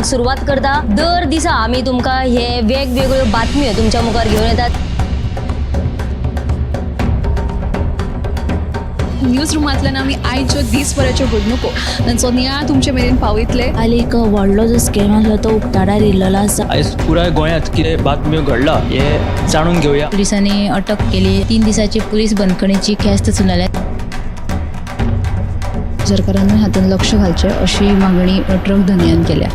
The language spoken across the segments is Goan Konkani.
बुलेटिनाक सुरवात करता. दर दिसा आमी तुमकां हे वेगवेगळ्यो बातम्यो तुमच्या मुखार घेवन येतात. न्यूज रुमांतल्यान आमी आयच्यो दीसभराच्यो घडणुको तांचो नियाळ तुमचे मेरेन पावयतले. काल एक व्हडलो जो स्कॅम आसलो तो उक्ताडार येयल्लो आसा. आयज पुराय गोंयांत कितें बातम्यो घडला हें जाणून घेवया. पुलिसांनी अटक केली. 3 दिसाची पुलीस बंदखणीची ख्यास्त सुनायल्या. सरकारान हातूंत लक्ष घालचें अशी मागणी ट्रक धनयान केल्या.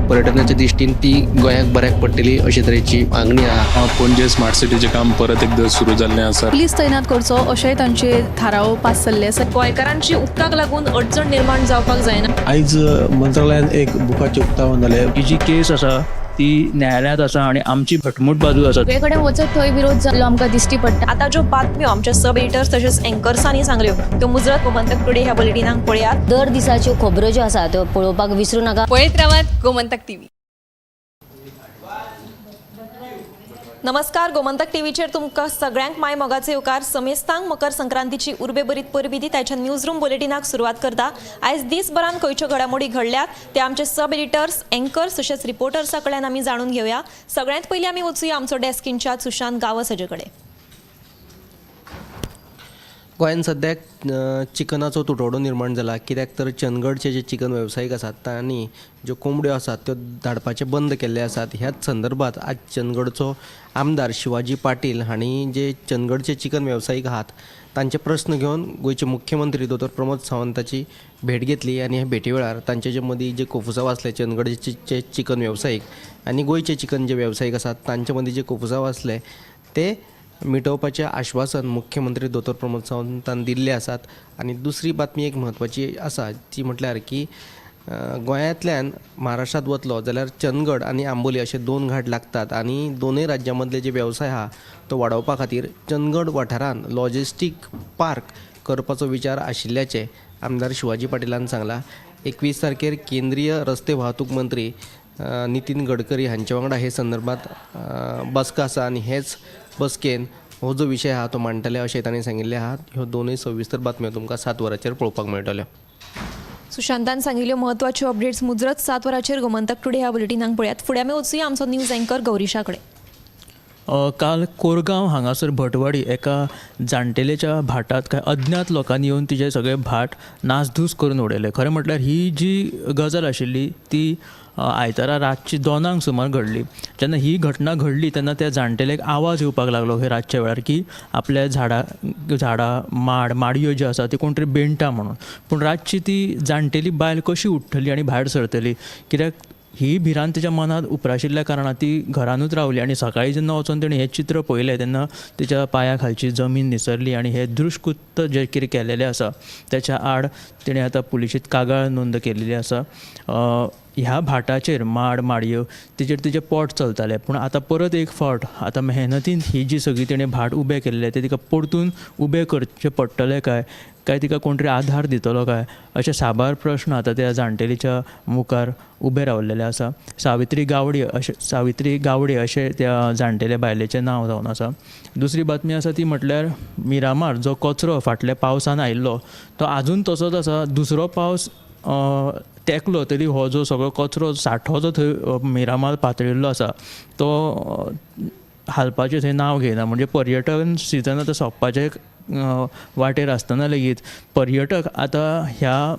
पर्यटनाच्या दृश्टीन ती गोंयाक बऱ्याक पडटली अशे तरेची मागणी आहा. पणजे स्मार्ट सिटीचें काम परत एकदां सुरू जाल्लें आसा. पुलीस तैनात करचो अशेंय तांचे थाराव पास जाल्ले आसा. गोंयकारांची उदकाक लागून अडचण निर्माण जावपाक जायना. आयज मंत्रालयान एक बुकाचें उक्तावण जालें. ही जी केस आसा ती न्यायालयांत आसा आनी आमची घटमूट बाजू आसा. सगळे कडेन वचत थंय विरोध जाल्लो आमकां दिश्टी पडटा. आतां ज्यो बातम्यो आमच्या सब एडिटर्स तशेंच एंकर्सांनी सांगल्यो त्यो मुजरत गोमंतक टुडे ह्या बुलेटिनाक पळयात. दर दिसाच्यो खबरो ज्यो आसा त्यो पळोवपाक विसरूं नाका. पळयत रावात गोमंतक टीव्ही. नमस्कार, गोमंतक टीव्हीचेर तुमकां सगळ्यांक माय मोगाचे येवकार. समेस्तांक मकर संक्रांतीची उर्बेभरीत परबीं दी. ताच्या न्यूज रूम बुलेटिनाक सुरवात करता. आयज दीसभरान खंयच्यो घडामोडी घडल्यात ते आमचे सब एडिटर्स, एंकर्स तशेंच रिपोर्टर्सा कडल्यान आमी जाणून घेवया. सगळ्यांत पयलीं आमी वचुया आमचो डेस्क इन्चार्ज सुशांत गांवस हाजे कडेन. गोंयांत सद्याक चिकनाचो तुटवडो निर्माण जाला, कित्याक तर चंदगडचे जे चिकन वेवसायीक आसात तांणी ज्यो कोंबड्यो आसात त्यो धाडपाचें बंद केल्ले आसात. ह्याच संदर्भात आज चंदगडचो आमदार शिवाजी पाटील हांणी जे चंदगडचे चिकन वेवसायीक आहात तांचे प्रस्न घेवन गोंयचे मुख्यमंत्री दोतोर प्रमोद सावंताची भेट घेतली आनी ह्या भेटी वेळार तांचे जे मदीं जे कोफुसांव आसले चंदगडचे चिकन वेवसायीक आनी गोंयचे चिकन जे वेवसायीक आसात तांचे मदीं जे कोफुसांव आसले ते मिटोवपाचें आश्वासन मुख्यमंत्री दोतोर प्रमोद सावंतान दिल्लें आसात. आनी दुसरी बातमी एक म्हत्वाची आसा ती म्हटल्यार की गोंयांतल्यान महाराष्ट्रांत वतलो जाल्यार चंदगड आनी आंबोली अशे 2 घाट लागतात आनी दोनूय राज्यां मदले जे वेवसाय आहा तो वाडोवपा खातीर चंदगड वाठारांत लॉजिस्टीक पार्क करपाचो विचार आशिल्ल्याचें आमदार शिवाजी पाटीलान सांगलां. 21 तारखेर केंद्रीय रस्ते वाहतूक मंत्री नितीन गडकरी हांचे वांगडा हे संदर्भात बसका आसा आनी हेच बसकेन हो जो विशय आहा तो मांडटले अशें तांणी सांगिल्लें आहा. ह्यो दोनूय सविस्तर बातम्यो तुमकां 7 वरांचेर पळोवपाक मेळटल्यो. सुशांतान सांगिल्ल्यो म्हत्वाच्यो अपडेट्स मुजरत 7 वरांचेर गोमंतक टुडे ह्या बुलेटिनाक पळयात. फुडें आमी वचुया आमचो न्यूज एंकर गौरीशा कडेन. काल कोरगांव हांगासर भटवाडी एका जाणटेलेच्या भाटांत कांय अज्ञात लोकांनी येवन तिचें सगळें भाट नासधूस करून उडयलें. खरें म्हटल्यार ही जी गजाल आशिल्ली ती आयतारा रातची 2 सुमार घडली. जेन्ना ही घटना घडली तेन्ना त्या जाणटेलेक आवाज येवपाक लागलो हे रातच्या वेळार की आपल्या झाडां माडयो ज्यो आसा त्यो कोण तरी बेणटा म्हणून. पूण रातची ती जाणटेली बायल कशी उठ्ठली आनी भायर सरतली, कित्याक ही भिरांत तिच्या मनांत उप्राशिल्ल्या कारणान ती घरानूच रावली. आनी सकाळीं जेन्ना वचोन तिणें हें चित्र पळयलें तेन्ना तिच्या पांया खालची जमीन निसरली आनी हें दुश्कृत्य जें कितें केलेलें आसा तेच्या आड तिणें आतां पुलिशेंत कागाळ नोंद केलेली आसा. ह्या भाटाचेर माड माडयो तिचेर तिचें पोट चलतालें, पूण आतां परत एक फावट आतां मेहनतीन ही जी सगळी तिणें भाट उबें केल्लें तें तिका परतून उबें करचें पडटलें काय, काय तिका कोण तरी आधार दितलो काय, अशे साबार प्रश्न आतां त्या जाणटेलीच्या मुखार उबे रावलेले आसा. सावित्री गावडे अशें त्या जाणटेल्या बायलेचें नांव जावन आसा. दुसरी बातमी आसा ती म्हटल्यार मिरामार जो कचरो फाटल्या पावसान आयिल्लो तो आजून तसोच आसा. दुसरो पावस तेकलो तरी हो जो सगळो कचरो सांठो जो थंय मिरामार पातळिल्लो आसा तो हालपाचें थंय नांव घेयना. म्हणजे पर्यटन सिजन आतां सोंपपाचें वाटेर आसतना लेगीत पर्यटक आतां ह्या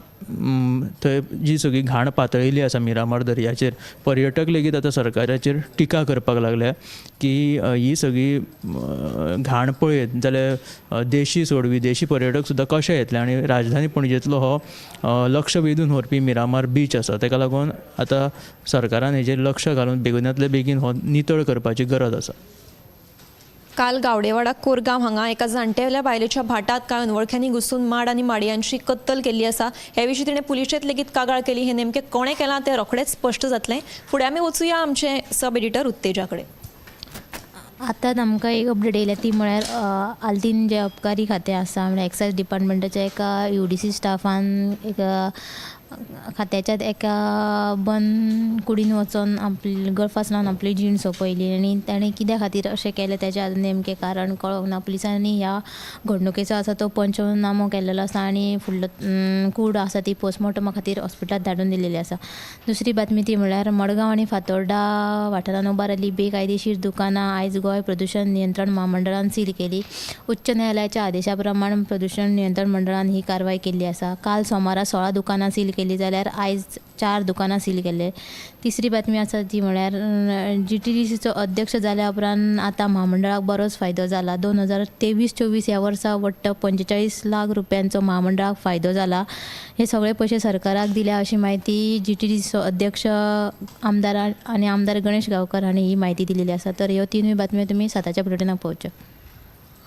थंय जी सगळी घाण पातळिल्ली आसा मिरामार दर्याचेर पर्यटक लेगीत आतां सरकाराचेर टिका करपाक लागल्या की ही सगळी घाण पळयत जाल्यार देशी सोड विदेशी पर्यटक सुद्दां कशे येतले. आनी राजधानी पणजेंतलो हो लक्ष वेधून व्हरपी मिरामार बीच आसा, तेका लागून आतां सरकारान हेजेर लक्ष घालून बेगीनांतले बेगीन हो नितळ करपाची गरज आसा. काल गावडेवाडा कोरगांव हांगा एका जाणटेल्या बायलेच्या भाटात कांय अनवळख्यांनी घुसून माड आनी माडयांची कत्तल केल्ली आसा. हे विशीं तिणें पुलिशेंत लेगीत कागाळ केली. हें नेमकें कोणें केलां तें रोखडेंच स्पश्ट जातलें. फुडें आमी वचुया आमचे सब एडिटर उत्तेजा कडेन. आतांच आमकां एक अपडेट येयल्या ती म्हळ्यार आल्तीन जें अबकारी खातें आसा म्हळ्यार एक्सायज डिपार्टमेंटाच्या एका UDC स्टाफान एक खात्याच्यात एका बंद कुडीन वचोन आपली गळफास लावन आपली जीण सोंपयली आनी ताणें कित्या खातीर अशें केलें तेजें आजून नेमकें कारण कळोंक ना. पुलिसांनी ह्या घडणुकेचो आसा तो पंचनामो केल्लो आसा आनी फुडलो कूड आसा ती पोस्टमॉर्टमा खातीर हॉस्पिटलांत धाडून दिलेली आसा. दुसरी बातमी ती म्हळ्यार मडगांव आनी फातोर्डा वाठारांत उबारिल्ली बेकायदेशीर दुकानां आयज गोंय प्रदूशण नियंत्रण म्हामंडळान सील केली. उच्च न्यायालयाच्या आदेशा प्रमाण प्रदूशण नियंत्रण मंडळान ही कारवाय केल्ली आसा. काल सोमारा 16 दुकानां सील केली जाल्यार आयज 4 दुकानां सील केले. तिसरी बातमी आसा ती म्हळ्यार GTDCचो अध्यक्ष जाल्या उपरांत आतां म्हामंडळाक बरोच फायदो जाला. 2023-24 ह्या वर्सा वट्ट 45 लाख रुपयांचो म्हामंडळाक फायदो जाला. हे सगळे पयशे सरकाराक दिल्या अशी म्हायती GTDCचो अध्यक्ष आमदार आनी आमदार गणेश गांवकर हांणी ही म्हायती दिलेली आसा. तर ह्यो तिनूय बातम्यो तुमी 7च्या बुलेटिनाक पळोवच्यो.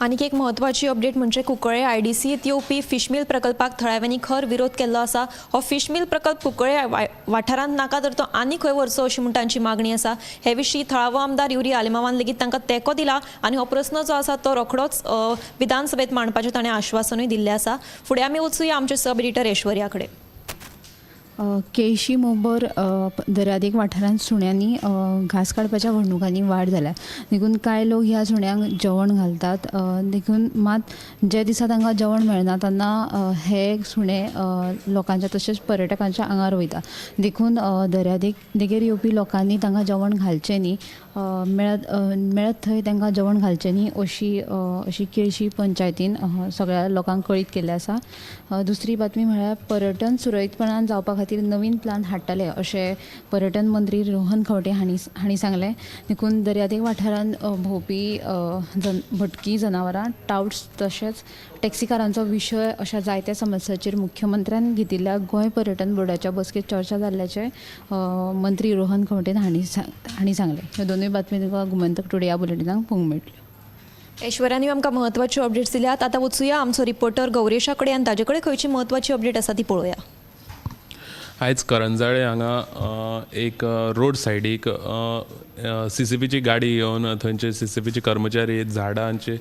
आनीक एक म्हत्वाची अपडेट म्हणजे कुंकळे IDCत येवपी फिशमील प्रकल्पाक थळाव्यांनी खर विरोध केल्लो आसा. हो फिशमील प्रकल्प कुंकळे वाठारांत नाका तर तो आनी खंय व्हरचो अशी म्हूण तांची मागणी आसा. हे विशीं थळावो आमदार युरी आलेमावान लेगीत तांकां तेंको दिला आनी हो प्रस्न जो आसा तो रोखडोच विधानसभेत मांडपाचें ताणें आश्वासनूय दिल्लें आसा. फुडें आमी वचुया आमचे सब एडिटर ऐश्वर्या कडेन. केळशी मोबर दर्यादेग वाठारांत सुण्यांनी घांस काडपाच्या घडणुकांनी वाड जाल्या, देखून कांय लोक ह्या सुण्यांक जेवण घालतात. देखून मात जे दिसा तांकां जेवण मेळना तेन्ना हे सुणे लोकांच्या तशेंच पर्यटकांच्या आंगार वयता. देखून दर्यादेग देगेर येवपी लोकांनी तांकां जेवण घालचें न्ही, मेळत थंय तांकां जेवण घालचें न्ही अशी अशी केळशी पंचायतीन सगळ्या लोकांक कळीत केल्लें आसा. दुसरी बातमी म्हळ्यार पर्यटन सुरळीतपणान जावपा खातीर नवीन प्लान हाडटले अशें पर्यटन मंत्री रोहन खंवटे हांणी सांगलें. देखून दर्यादेग वाठारांत भोंवपी भटकी जनावरां, टावट्स तशेंच टॅक्सीकारांचो विशय अशा जायत्या समस्यांचेर मुख्यमंत्र्यान घेतिल्ल्या गोंय पर्यटन बोर्डाच्या बसकेंत चर्चा जाल्ल्याचें मंत्री रोहन खंवटे हांणी सांगलें. ह्यो दोनूय बातमी तुमकां गोमंतक टुडे ह्या बुलेटिनाक पळोवंक मेळटल्यो. ऐश्वर्यानी आमकां म्हत्वाच्यो अपडेट्स दिल्यात. आतां वचुया आमचो रिपोर्टर गौरेशा कडेन आनी ताजे कडेन खंयची म्हत्वाची अपडेट आसा ती पळोवया. आयज करंजाळे हांगा एक रोड सायडीक CCPची गाडी येवन थंयचे CCPचे कर्मचारी झाडांचे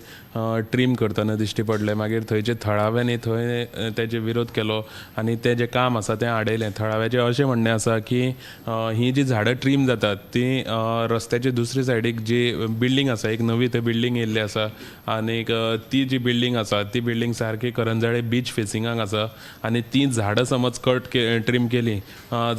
ट्रीम करतना दिश्टी पडले. मागीर थंयचे थळाव्यांनी थंय तेजे विरोध केलो आनी तें जें काम आसा तें आडयलें. थळाव्याचें अशें म्हणणें आसा की ही जी झाडां ट्रीम जातात ती रस्त्याचे दुसरे सायडीक जी बिल्डींग आसा, एक नवी थंय बिल्डींग येयल्ली आसा आनीक ती जी बिल्डींग आसा ती बिल्डींग सारकी करंजाळे बीच फेसिंगाक आसा आनी ती झाडां समज कट ट्रीम केली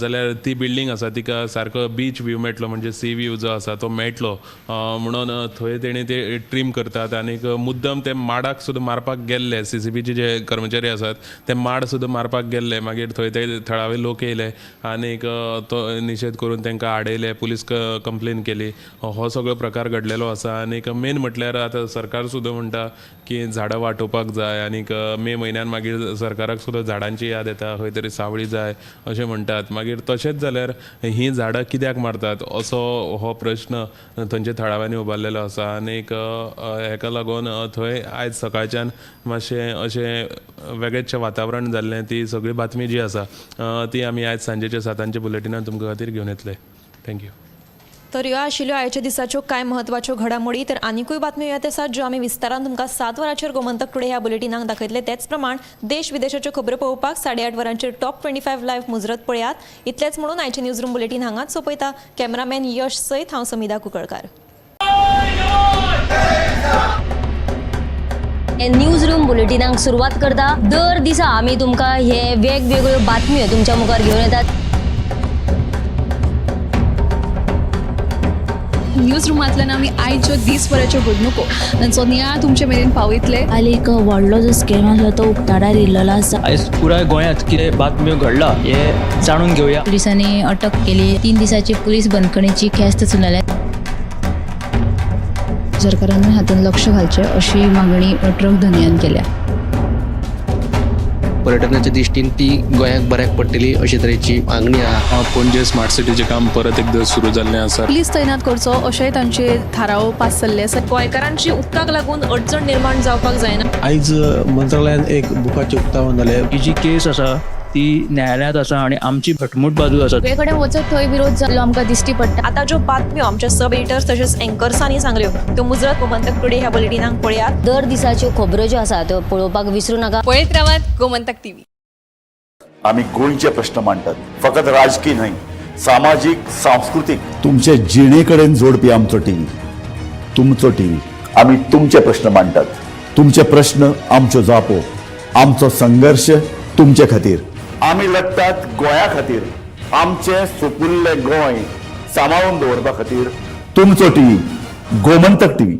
जाल्यार ती बिल्डींग आसा तिका सारको बीच व्यू मेळटलो, म्हणजे सी व्यू जो आसा तो मेळटलो म्हणून थंय तेणी ते ट्रीम करतात. आनीक मुद्दम ते माडाक सुद्दां मारपाक गेल्ले, CCPचे जे कर्मचारी आसात ते माड सुद्दां मारपाक गेल्ले. मागीर थंय ते थळावे लोक येयले आनीक तो निशेध करून तांकां आडयले, पुलीस कंप्लेन केली. हो सगळो प्रकार घडलेलो आसा. आनीक मेन म्हटल्यार आतां सरकार सुद्दां म्हणटा की झाडां वाटोवपाक जाय आनीक मे म्हयन्यान मागीर सरकाराक सुद्दां झाडांची याद येता, खंय तरी सावळी जाय अशें म्हणटात. मागीर तशेंच जाल्यार हीं झाडां कित्याक मारतात असो हो प्रश्न थंयच्या थळाव्यांनी उबारलेलो आसा. आनीक हेका लागून थंय आयज सकाळच्यान मातशें अशें वेगळेचशें वातावरण जाल्लें. ती सगळी बातमी जी आसा ती आमी आयज सांजेच्या 7च्या बुलेटिनान तुमकां खातीर घेवन येतले. Thank you. तर ह्यो आशिल्ल्यो आयच्या दिसाच्यो कांय म्हत्वाच्यो घडामोडी. तर आनिकूय बातम्यो येत आसात ज्यो आमी विस्तारान तुमकां 7 वरांचेर गोमंतक टुडे ह्या बुलेटिनाक दाखयतले. तेच प्रमाण देश विदेशाच्यो खबरो पळोवपाक 8:30 वरांचेर टॉप 25 लायव्ह मुजरत पळयात. इतलेंच म्हणून आयचें न्यूज रूम बुलेटीन हांगाच सोंपयता. कॅमेरामॅन यश सयत हांव समिधा कुंकळकार. न्यूज रूम बुलेटिनाक सुरवात करता. दर दिसा आमी तुमकां हे वेगवेगळ्यो बातम्यो तुमच्या मुखार घेवन येतात. न्यूज रुमांतल्यान आमी आयच्यो दीसभराच्यो घडणुको तांचो नियाळ तुमचे मेरेन पावयतले. काल एक व्हडलो जो स्कॅम आसलो तो उक्ताडार येयल्लो आसा. आयज पुराय गोंयांत कितें बातम्यो घडला हें जाणून घेवया. पुलिसांनी अटक केली. 3 दिसाची पुलीस बंदखणीची ख्यास्त सुनायल्या. सरकारान हातूंत लक्ष घालचें अशी मागणी ट्रक धनयान केल्या. पर्यटनाच्या दृश्टीन ती गोंयाक बऱ्याक पडटली अशे तरेची मागणी आहा. पणजे स्मार्ट सिटीचें काम परत एकदां सुरू जाल्लें आसा. पुलीस तैनात करचो अशेंय तांचे थाराव पास जाल्ले आसा. गोंयकारांची उदकाक लागून अडचण निर्माण जावपाक जायना. आयज मंत्रालयान एक बुकाचें उक्तावण जालें. ही जी केस आसा ती न्यायालयांत आसा आनी आमची घटमूट बाजू आसा. सगळे कडेन वचत थंय विरोध जाल्लो आमकां दिश्टी पडटा. आतां ज्यो बातम्यो आमच्या सब एडिटर्स तशेंच एंकर्सांनी सांगल्यो त्यो मुजरत गोमंतक टुडे ह्या बुलेटिनाक पळयात. दर दिसाच्यो खबरो ज्यो आसा त्यो पळोवपाक विसरू नाका. पळयत रावात गोमंतक टीव्ही. आमी गोंयचे प्रश्न मांडटात, फकत राजकी न्हय, सामाजीक, सांस्कृतीक, तुमचे जिणे कडेन जोडपी आमचो टीव्ही, तुमचो टीव्ही. आमी तुमचे प्रश्न मांडटात, तुमचे प्रश्न आमच्यो जापो, आमचो संघर्श तुमचे खातीर. आमी लढटात गोंया खातीर, आमचें सुपुल्लें गोंय सांबाळून दवरपा खातीर. तुमचो टीव्ही, गोमंतक टीव्ही.